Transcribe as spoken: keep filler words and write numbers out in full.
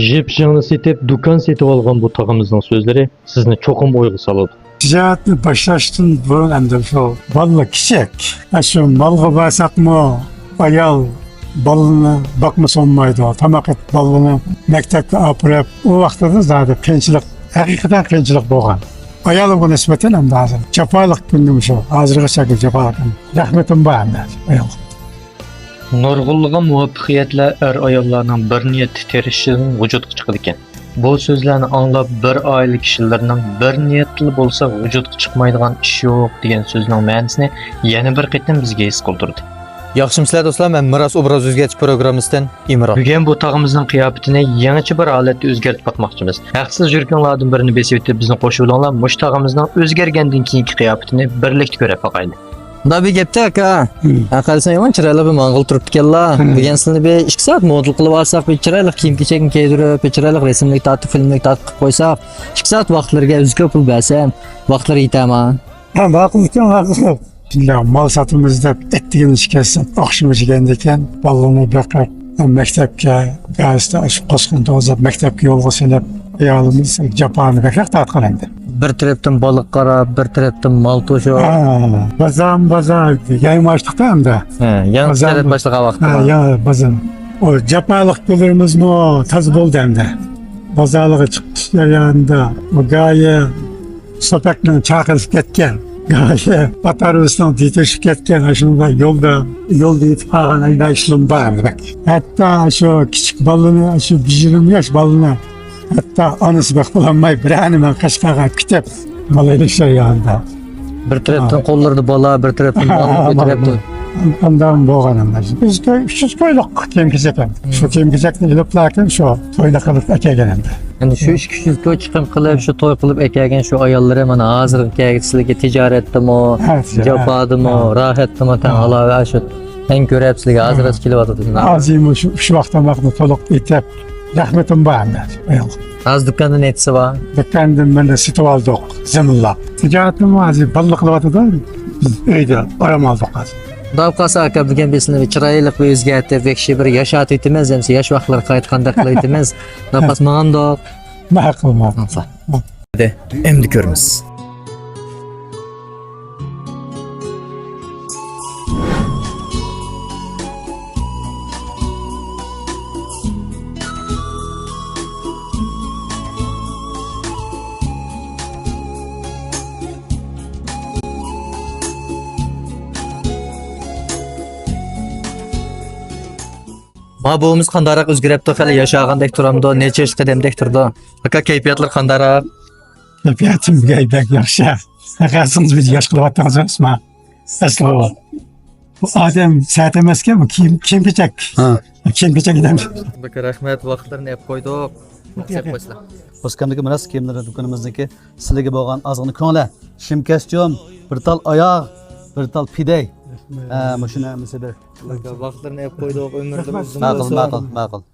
يىپ-يېڭىنى سېتىپ، دۇكان سېتىۋالغان بۇ تاغىمىزنىڭ سۆزلىرى سىزنى چوقۇم ئويغا سالىدۇ. تىجارەتنى باشلاشتىن بۇرۇن ئەمدى شۇ بالىلار كىچىك. ئاشۇ مالغا بارساقمۇ، ئايال بالىنى باقمىسا بولمايدۇ. تاماق ئېتىپ، بالىنى مەكتەپكە ئاپىرىپ، ئۇ ۋاقتىدا زادى قىيىنچىلىق، ھەقىقەتەن قىيىنچىلىق بولغان. ئايالىمغا نىسبەتەن ئەمدى ھازىر جاپالىق كۈندە مۇشۇ، ھازىرغىچە جاپالىق كۈن. رەھمىتىم بار ئەمدى ئايالغا. نۇرغۇنلىغان مۇۋەپپەقىيەتلەر ئەر-ئاياللارنىڭ بىر نىيەتتە تىرىشىشىدىن ۋۇجۇدقا چىقىدىكەن. بۇ سۆزلەرنى ئاڭلاپ، بىر ئائىلە كىشىلىرىنىڭ بىر نىيەتتىلا بولسا ۋۇجۇدقا چىقمايدىغان ئىش يوق دېگەن سۆزنىڭ مەنىسىنى يەنە بىر قېتىم بىزگە ھېس قىلدۇردى. ياخشىمۇسىلەر دوستلار، مەن مىراس ئوبراز ئۆزگەرتىش پروگراممىسىدىن ئىمران. بۈگۈن بۇ تاغىمىزنىڭ قىياپىتىنى يېڭىچە بىر ھالەتتە ئۆزگەرتىپ باقماقچىمىز. ھەقسىز يۈرىكىڭلاردىن بىرىنى بېسىۋېتىپ بىزنى قوشۇۋېلىڭلار، مۇشۇ تاغىمىزنىڭ ئۆزگەرگەندىن كېيىنكى قىياپىتىنى بىرلىكتە كۆرۈپ باقايلى. مۇنداق بىر گەپتە، ئاكا. ھە، قارىساڭ يامان چىرايلىق بىر ماڭغىل تۇرۇپتىكەنلا. بۈگۈن سىلىنى بىر ئىككى سائەت مودېل قىلىۋالساق، بىر چىرايلىق كىيىم-كېچەكنى كىيدۈرۈپ، بىر چىرايلىق رەسىملىك تارتىپ، فىلىملىك تارتىپ قىلىپ قويساق، ئىككى سائەت ۋاقىتلىرىگە ئۆزگە پۇل بەرسەم، ۋاقىتلىرى يېتەما؟ ھە، ماقۇل ئىكەن، ماقۇل. شۇنداق مال ساتىمىز دەپ ئەتىگىنى ئىچىپ كەتسەك، ئاخشىمى يېگەندىكىن، بالىلارنى بېقىپ، مەكتەپكە، بەزىدە ئاشۇ قوسقىنى توغرىلاپ، مەكتەپكە يولغا سېلىپ، ئايالىمىز جاپانى بەكرەك تارتقان ئەمدى. بىر تەرەپتىن بالا قاراپ، بىر تەرەپتىن مال توشۇپ. ھە، بازارمۇ بازار، يەنە ئاچتۇق-تە ئەمدى. ھە، يەنە بازار تىجارەت باشلىغان ۋاقىت. ھە، يەنە بازار. ئۇ جاپالىق كۈنلىرىمىزمۇ تازا بولدى ئەمدى. بازارلارغا چىقىش جەريانىدا ئۇ گايى سوپەكنىڭ چاقىلىپ كەتكەن، گايى پاتارىسنىڭ دېتىشىپ كەتكەن، ئاشۇنداق يولدا، يولدا يېتىپ قالغان ئەمدى ئىشلىرىم بار ئەمدى بەك. ھەتتا شۇ كىچىك بالىنى، شۇ بىر يېرىم ياش بالىنى ھەتتا ئانىسى بېقىپ بولالماي، بىرەرنى مەن قەشقەرگە ئەكېتىپ، بالا ئېلىش جەريانىدا. بىر تەرەپتىن قوللىرىدا بالا، بىر تەرەپتىن مال، بىر تەرەپتىن. ئانداق بولغان ئەمەس. بىز كۆي، ئۈچ يۈز كويلۇق كىيىم-كېچەك ئەمدى. شۇ كىيىم-كېچەكنى ئېلىپ، لېكىن شۇ توينى قىلىپ ئەكەلگەن ئەمدى. يەنى شۇ ئىككى يۈز كوي چىقىم قىلىپ، شۇ توي قىلىپ ئەكەلگەن شۇ ئاياللىرى مانا ھازىرغا كەلگۈچە سىلىگە تىجارەتتىمۇ، ھە، تىجارەت، جاپادىمۇ، ھە، راھەتتىمۇ، تەڭ ھە. ئالاۋە شۇ تەڭ كۆرۈپ سىلىگە ھازىرغىچە كېلىۋاتىدۇ. ھازىرمۇ شۇ، شۇ ۋاقىت تاماقنى تولۇق ئېتىپ، رەھمىتىم بار ئەمدى ئايالغا. ھازىر دۇكاندا نەچچىسى بار؟ دۇكاندىن مانا سېتىۋالدۇق، زېمىنلاپ. تىجارىتىمۇ ھازىر بالىلىق قىلىۋاتىدۇ. بىز ئۆيدە ئارام ئالدۇق ھازىر. داۋۇت قاسا ئاكا، بۈگۈن بىز سىلىنى بىر چىرايلىق، بىر ئۆزگەرتىپ، ياخشى بىر ياشاتىۋېتىمىز، ئەمسە ياش ۋاقىتلارغا قايتقاندەك قىلىۋېتىمىز. داۋۇت قاسا ماڭامدۇق؟ ماقۇل، ماقۇل. ماقۇل. ئەمدى كۆرىمىز. ما بوۋىمىز قانداقراق ئۆزگىرەپتۇ، خېلى ياشانغاندەك تۇرامدۇ، نەچچە ياشلىق ئادەمدەك تۇرىدۇ؟ ئاكا، كەيپىياتلىرى قانداقراق؟ كەيپىياتىم بەك، بەك ياخشى. قارىسىڭىز بىز ياش قىلىۋاتىمىز ئەمەسمۇ؟ ئەسلى بۇ، بۇ ئادەم سەت ئەمەسكەن، بۇ كىيىم، كىيىم-كېچەك. ھە. كىيىم-كېچەك ئادەم. بەك رەھمەت، ۋاقىتلىرىنى ئېلىپ قويدۇق. سەپ باشلا. ئوسكامدىكى مىراس كىيىملىرى دۇكىنىمىزنىڭكى سىلىگە بولغان ئازغىنە كۆڭلى، شىم كەستيۇم، بىر تال ئاياغ، بىر تال پىدەي. ھە، مۇشۇنى ھەممىسى بىر. ۋاقىتلىرىنى ئېلىپ قويدۇق، ئۆمۈرلىرى ئۇزۇن بولسۇن. ماقۇل، ماقۇل، ماقۇل.